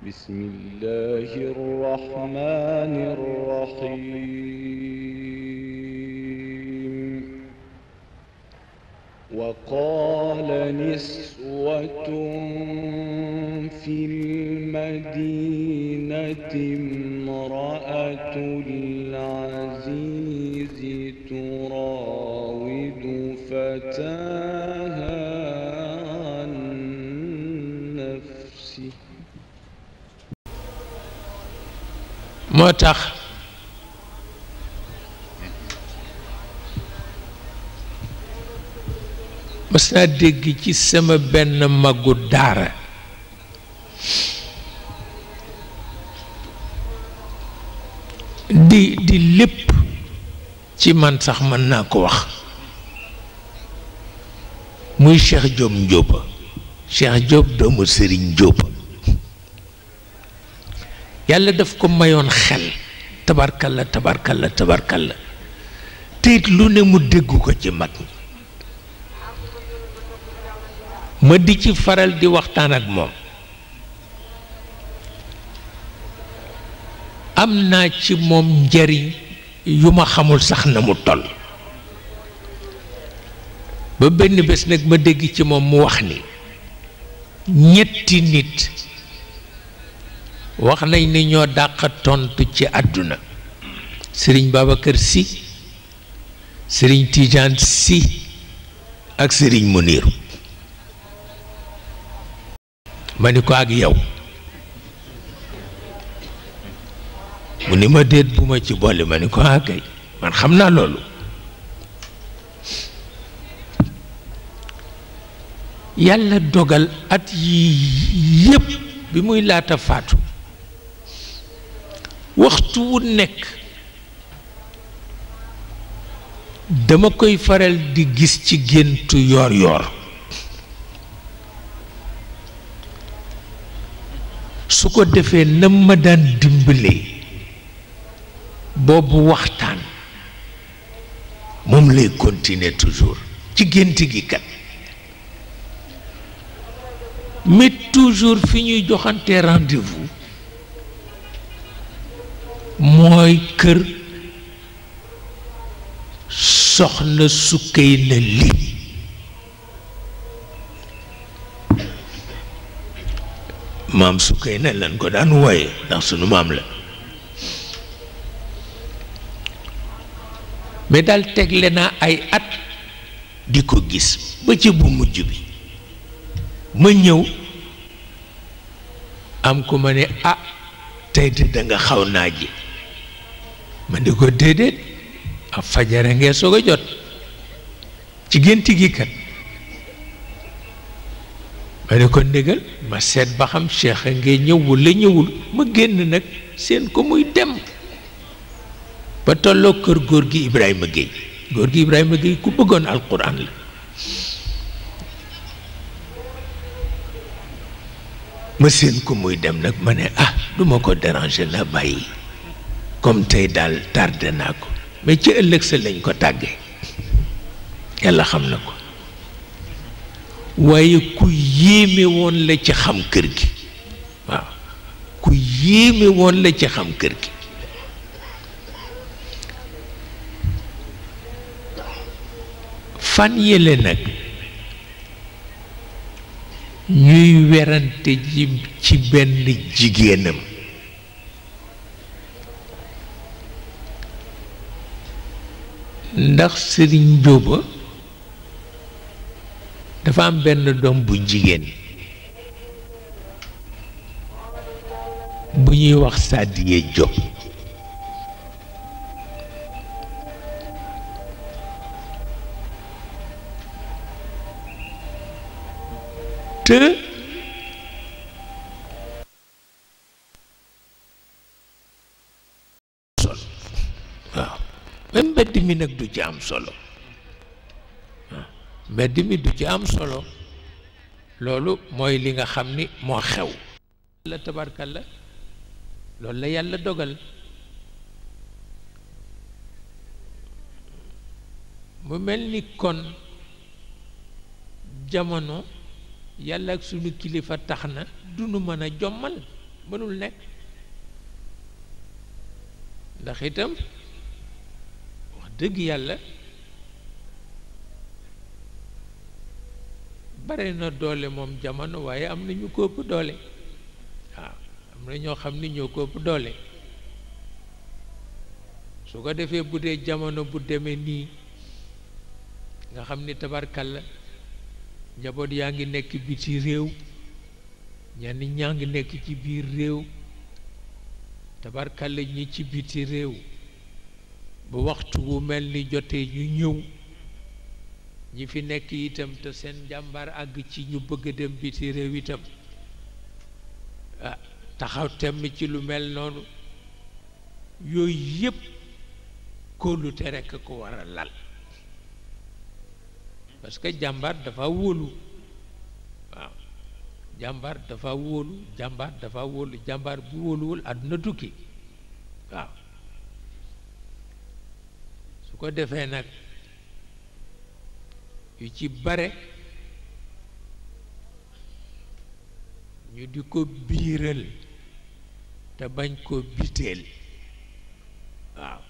بسم الله الرحمن الرحيم وقال نسوة في المدينة امرأة العزيز تراود فتاها عن نفسه motax mas naa dégg ci sama benn magu daara di lépp ci man sax mën naa ko wax muy Cheikh Diop Njóoba Cheikh Diop doomu Serigne Diop yàlla daf ko mayoon xel tabarkalla tabarkalla tabarkalla te it lu ne mu dégg ko ci mag ma di ci faral di waxtaan ak moom am naa ci moom njariñ yu ma xamul sax na mu toll ba benn bés nag ma dégg ci moom mu wax ni ñetti nit wax nañ ni ñoo dàq tontu ci àdduna Serigne Babacar Sy Serigne Tidiane Sy ak Serigne Muniru ma ni ko ak yow mu ni ma déet bu ma ci boole ma ni ko akay man xam naa loolu yàlla dogal at yi yépp bi muy laata faatu waxtu wu nekk dama koy faral di gis ci géntu yoor yoor su ko defee na ma daan dimbalee boobu waxtaan moom lay continuer toujours ci gént gi kat mais toujours fi ñuy joxante rendez-vous mooy kër soxna sukkay na li maam sukkay na lan ko daan wooye ndax sunu maam la mais daal tegle naa ay at di ko gis ba ci bu mujj bi ma ñëw am ku ma ne ah tey de danga xaw naa ji ma ni ko déedéet ab fajara ngee soog a jot ci gént gi kat ma ne ko ndégal ma seet ba xam Cheikh a ngee ñëw walla ñëwul ma génn nag seen ko muy dem ba tolloo kër góor gi Ibrahima Gueye góor gi Ibrahima Gueye ku bëggoon alquran la ma seen ko muy dem nag ma ne ah duma ko déranger na bàyyi comme tey daal tardé naa ko mais ci ëllëg sa lañ ko tàggee yàlla xam na ko waaye ku yéeme woon la ci xam kër gi waaw ku yéeme woon la ci xam kër gi fan yële nag ñuy werante ci benn jigéenam ndax Serigne Njóoba dafa am benn doom bu jigéen bu ñuy wax Sadiye Diop te sol waaw même mbedd mi nag du ci am solo waaw mbedd mi du ci am solo loolu mooy li nga xam ni moo xew la tabarkalla loolu la yàlla dogal mu mel ni kon jamono yàlla ak sunu kilifa tax na du nu mën a jommal mënul nekk ndax itam wax dëgg yàlla bare na doole moom jamono waaye am na ñu ko ëpp doole waaw am na ñoo xam ni ñoo ko ëpp doole su ko defee bu dee jamono bu demee nii nga xam ni tabarkalla njaboot yaa ngi nekk biti réew ñenn ñaa ngi nekk ci biir réew tabarkalla ñi ci biti réew bu waxtu wu mel ni jotee ñu ñëw ñi fi nekk itam te seen jàmbaar àgg ci ñu bëgg a dem biti réew itam taxaw temm ci lu mel noonu yooyu yépp kóolute rekk ko war a lal parce que jàmbaar dafa wóolu waaw jàmbaar dafa wóolu jàmbaar bu wóoluwul àdduna tukki waaw su ko defee nag yu ci bare ñu di ko biiral te bañ koo biteel waaw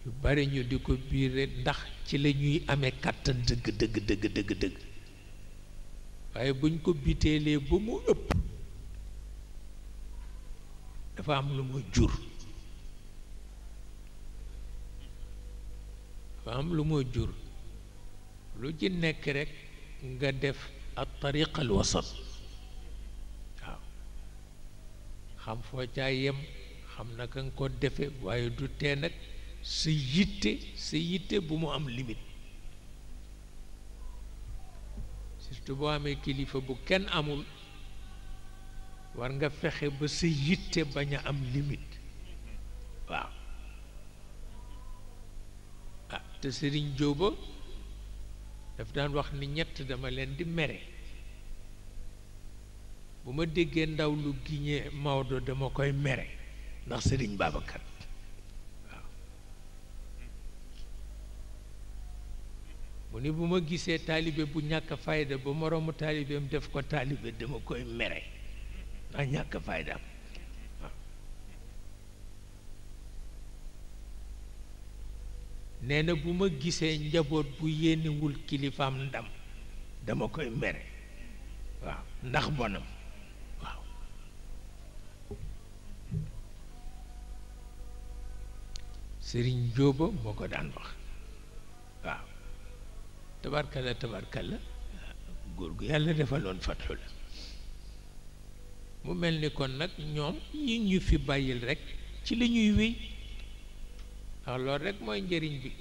yu bare ñu di ko biiral ndax ci la ñuy amee kàttan dëgg waaye buñ ko biteelee ba mu ëpp dafa am lu mu jur lu ci nekk rekk nga def at tariqa al wasat waaw xam foo caa yem xam naka nga ko defe waaye du tee nag sa yitte bu mu am limite surtout boo amee kilifa bu kenn amul war nga fexe ba sa yitte bañ a am limite waaw te Serigne Jóoba daf daan wax ni ñett dama leen di mere bu ma déggee ndaw lu giñee Maodo dama koy mere ndax Serigne Babacar waaw mu ni bu ma gisee taalibe bu ñàkk fayda ba moroomu taalibeem def ko taalibe dama koy mere ndax ñàkk faydaam waaw nee na bu ma gisee njaboot bu yéenewul kilifaam ndam dama koy mere waaw ndax bonam waaw Serigne Jóoba moo ko daan wax waaw tabarkalla góor gu yàlla defaloon fatxu la mu mel ni kon nag ñoom ñi ñu fi bàyyil rekk ci la ñuy wéy ndax loolu rekk mooy njëriñ bi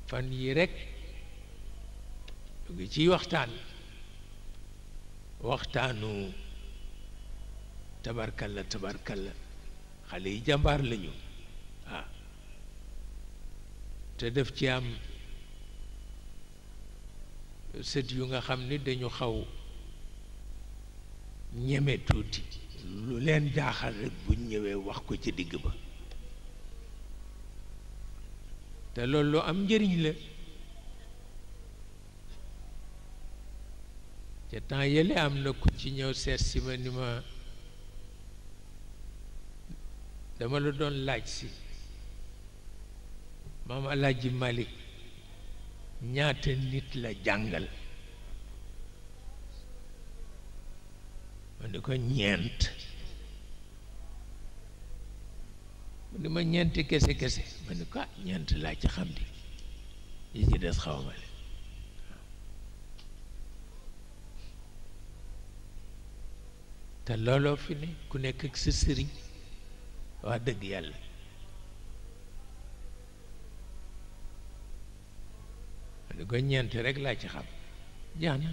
fan yi rekk ngi ciy waxtaanu tabarkalla xale yi jàmbaar lañu waaw te def ci am sët yu nga xam ni dañu xaw ñeme tuuti lu leen jaaxal rekk buñ ñëwee wax ko ci digg ba te loolu lu am njëriñ la ca temps yële am na ku ci ñëw seet si ma ni ma dama la doon laaj si maam Alaaji Malik ñaata nit la jàngal ma ni ko ñeent mu ni ma ñeenti kese ma ni ko ñeent laa ci xam di yi ci des xaw ma leen te looloo fi ne ku nekk ak sa sëriñ wax dëgg yàlla ma ni ko ñeent rekk laa ci xam jeex na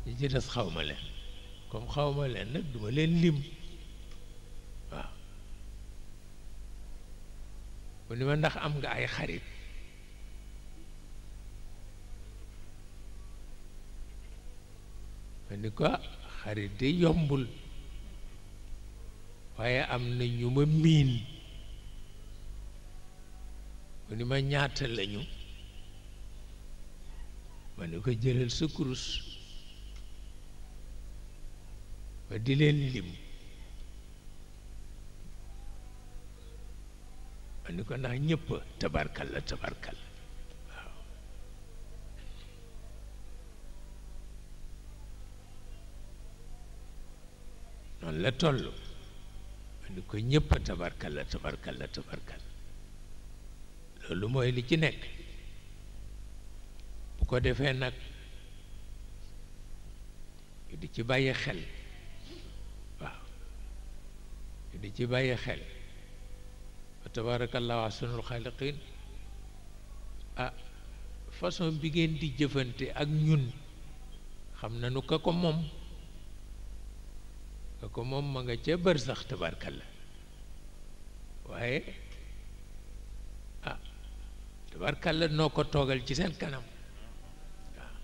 yi ci des xaw ma leen comme xaw ma leen nag duma leen lim waaw mu ni ma ndax am nga ay xarit ma ni ko xarit de yombul waaye am na ñu ma miin mu ni ma ñaata lañu ma ni ko jëlal sa kurus ba di leen lim ma ni ko ndax ñëpp tabarkalla tabarkalla waaw noonu la toll ma ni ko ñëpp tabarkalla tabarkalla tabarkalla loolu mooy li ci nekk bu ko defee nag ñu di ci bàyyi xel waaw ñu di ci bàyyi xel wa tabarakallahu ahsanul xaaliqin ah façon bi ngeen di jëfante ak ñun xam nañu ka ko moom ma nga ca bër sax tabarkalla waaye ah tabarkalla noo ko toogal ci seen kanam waaw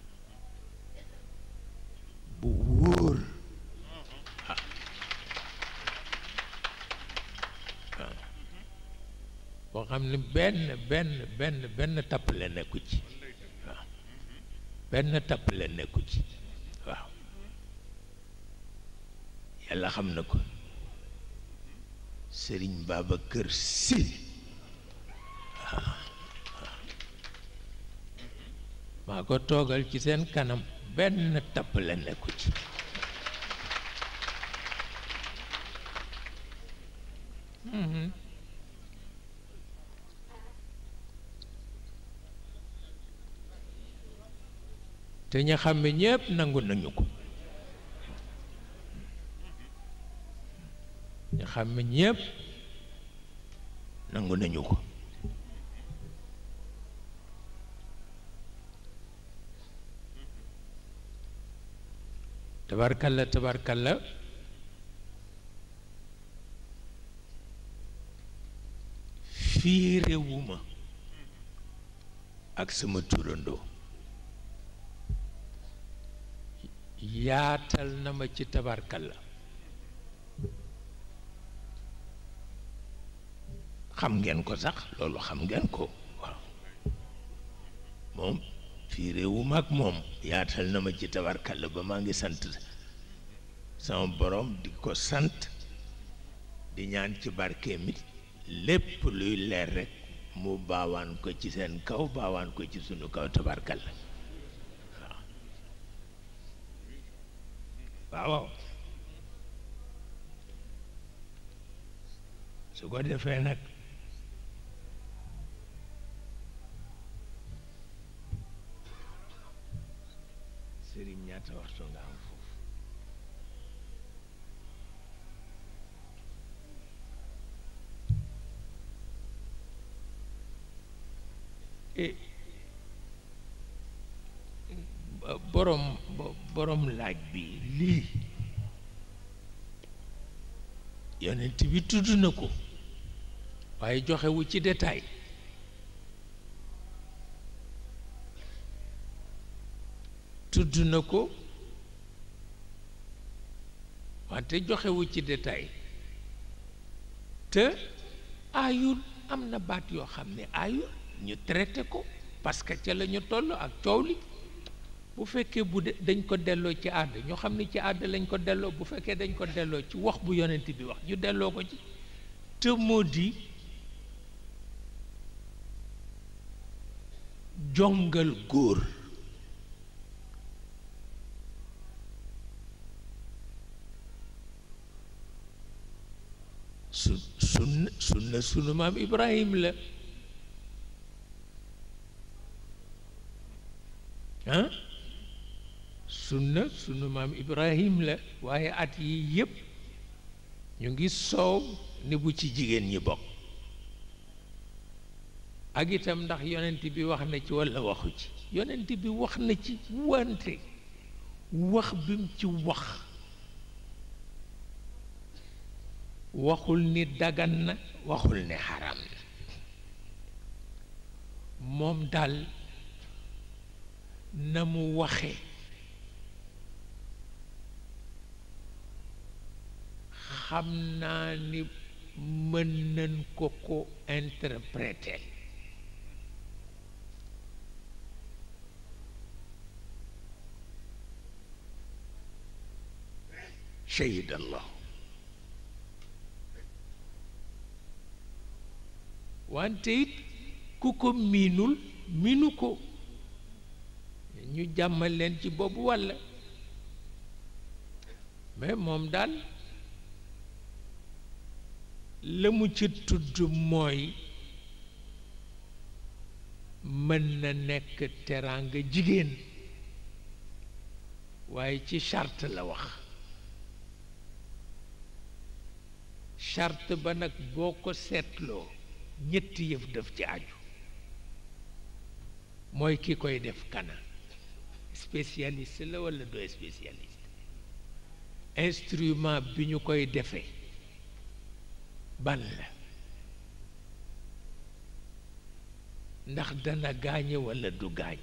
bu wóor boo xam ne benn tappale nekku ci waaw benn tappale nekku ci waaw yàlla xam na ko Serigne Babacar Sy waaw maa ko toogal ci seen kanam benn tappale nekku ci te ña xam ne ñépp nangu nañu ko ña xam ne ñépp nangu nañu ko tabarkalla tabarkalla fii réewuma ak sama turandoo yaatal na ma ci tabarkalla xam ngeen ko sax loolu xam ngeen ko waaw moom fii réewuma ak moom yaatal na ma ci tabarkalla ba maa ngi sant sama borom di ko sant di ñaan ci barke mi lépp luy leer rek mu baawaan ko ci seen kaw baawaan ko ci sunu kaw tabarkalla waaw su ko defee nag Serigne ñaata waxtu nga am foofu borom laaj bi lii yonent bi tudd na ko waaye joxewu ci détail tudd na ko wante joxewu ci détail te aayul am na baat yoo xam ne aayul ñu traité ko parce que ca la ñu toll ak coow li bu fekkee dañ ko delloo ci aada ñoo xam ne ci aada lañ ko delloo bu fekkee dañ ko delloo ci wax bu yonent bi wax ñu delloo ko ci te moo di jongal góor sunna sunu maam Ibrahim la ah sunna sunu maam Ibrahim la waaye at yi yépp ñu ngi soow ni bu ci jigéen ñi bokk ak itam ndax yonent bi wax na ci walla waxu ci yonent bi wax na ci wante wax bi mu ci wax waxul ni dagan na waxul ni xaram na moom daal na mu waxe xam naa ni mën nañ ko interpréter shahid allah wante it ku ko miinul miinu ko ñu jàmmal leen ci boobu walla mais moom daal la mu ci tudd mooy mën na nekk teraanga jigéen waaye ci charte la wax charte ba nag boo ko seetloo ñetti yëf daf ci aju mooy ki koy def kana spécialiste la walla doo spécialiste instrument bi ñu koy defee ban la ndax dana gaañe walla du gaañ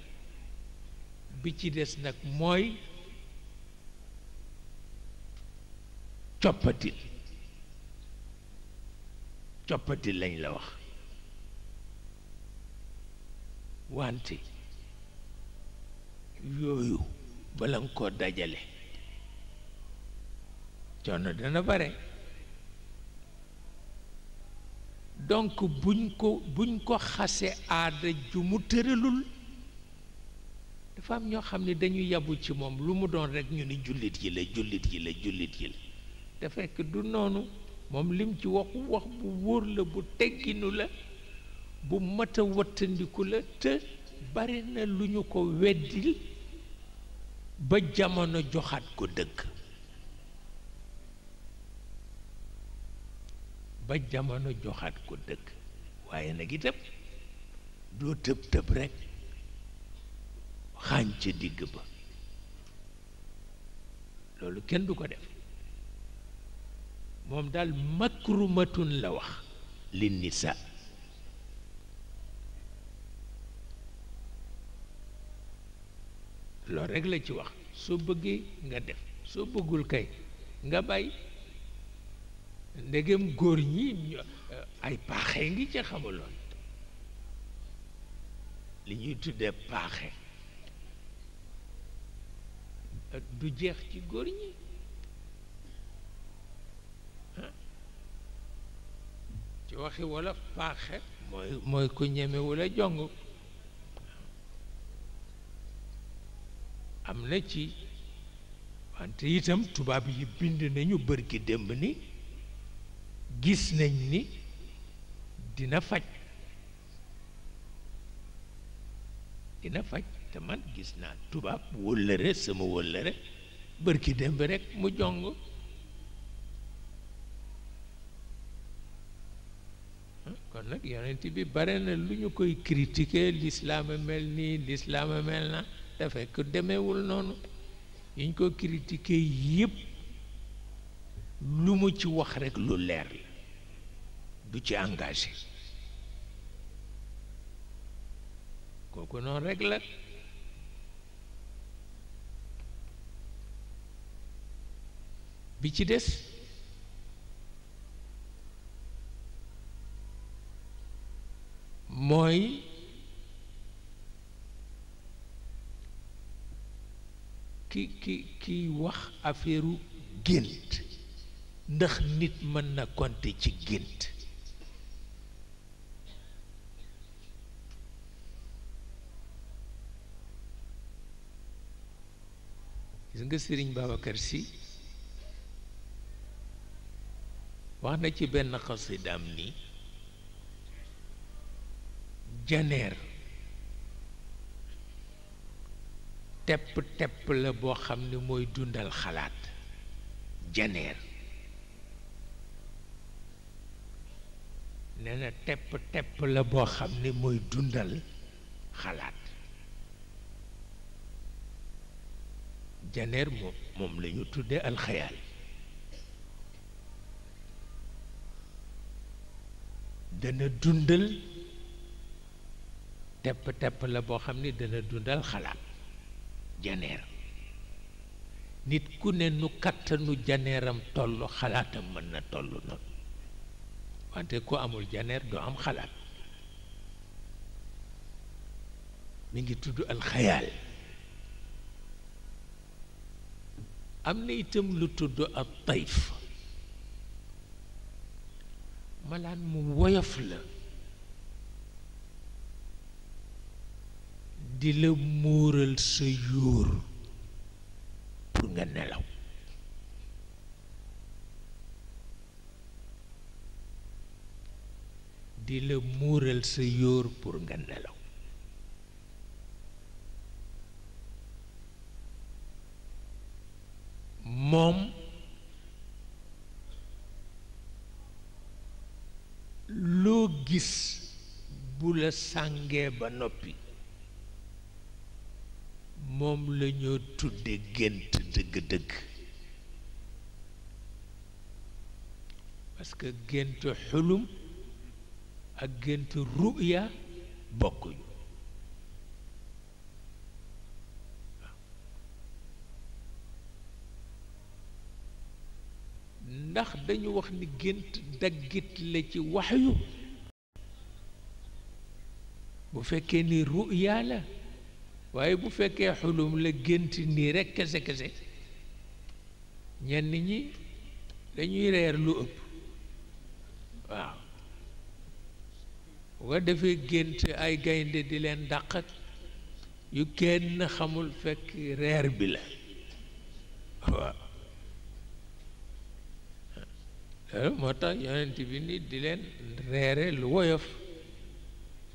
bi ci des nag mooy coppatil lañ la wax wante yooyu bala nga koo dajale coono dana bare donc buñ ko xase aada ju mu tëralul dafa am ñoo xam ne dañu yabu ci moom lu mu doon rekk ñu ni jullit yi la te fekk du noonu moom lim ci wax bu wóor la bu tegginu la bu mat a wattandiku la te bari na lu ñu ko weddil ba jamono joxaat ko dëgg waaye nag itam doo tëb rekk xaañ ca digg ba loolu kenn du ko def moom daal makrumatun la wax li nisa loolu rekk la ci wax soo bëggee nga def soo bëggul kay nga bàyyi ndegem góor ñi ay paaxe ngi ci xamuloon li ñuy tuddee paaxe du jeex ci góor ñi ci waxi walla paaxe mooy ku ñemewul a jong am na ci wante itam tubaab yi bind nañu bërki démb ni gis nañ ni dina faj te man gis naa tubaab wóllëre sama wóllëre bërki démb rekk mu jong kon nag yonent bi bare na lu ñu koy critiquer lislaam a mel nii lislaam a mel na te fekk demewul noonu yiñ ko critiquer yépp lu mu ci wax rekk lu leer la du ci engagé kooku noonu rekk la bi ci des mooy ki wax affaireu gént ndax nit mën na compter ci gént gis nga Serigne Babacar Sy wax na ci benn xasidaam ni janeer tepp la boo xam ne mooy dundal xalaat janeer nee na tepp la boo xam ne mooy dundal xalaat janeer moom la ñu tuddee alxayaal dana dundal tepp la boo xam ne dana dundal xalaat janeer nit ku ne nu kattanu janeeram toll xalaatam mën na toll noonu wante ku amul janeer du am xalaat mi ngi tudd alxayaal am na itam lu tudd ak tayf malaan mu woyof la di la muural sa yóor pour nga nelaw di la muural sa yóor pour nga nelaw moom loo gis bu la sàngee ba noppi moom la ñoo tudde gént dëgg-dëgg parce que gént xulum ak gént ruya bokkuñu ndax dañu wax ni gént daggit la ci waxyu bu fekkee ni ruya la waaye bu fekkee xulum la gént nii rekk kese kese ñenn ñi dañuy reer lu ëpp waaw bu ko defee gént ay gaynde di leen dàq yu kenn xamul fekk reer bi la waaw loolu moo tax yonent bi ni di leen reere lu woyof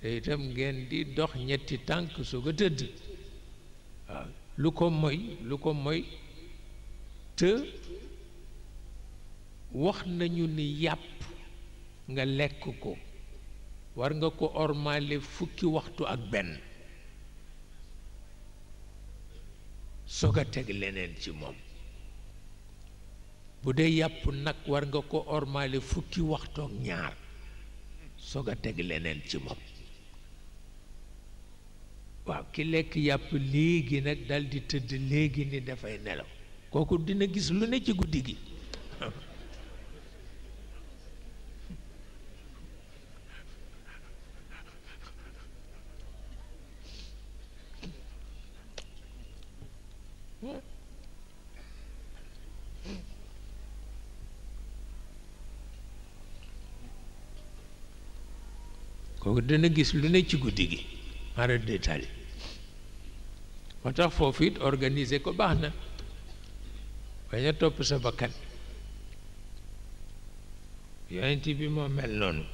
te itam ngeen di dox ñetti tànk soog a tëdd waaw lu ko moy te wax nañu ni yàpp nga lekk ko war nga ko ormaale fukki waxtu ak benn soog a teg leneen ci moom bu dee yàpp nag war nga ko ormaale fukki waxtu ak ñaar soog a teg leneen ci moom waaw ki lekk yàpp léegi nag dal di tëdd léegi ni dafay nelaw kooku dina gis lu ne ci guddi gi kooku dina gis lu ne ci guddi gi mara détaillé moo tax foofu it organiser ko baax na bañ a topp sa bakkan yonent bi moo mel noonu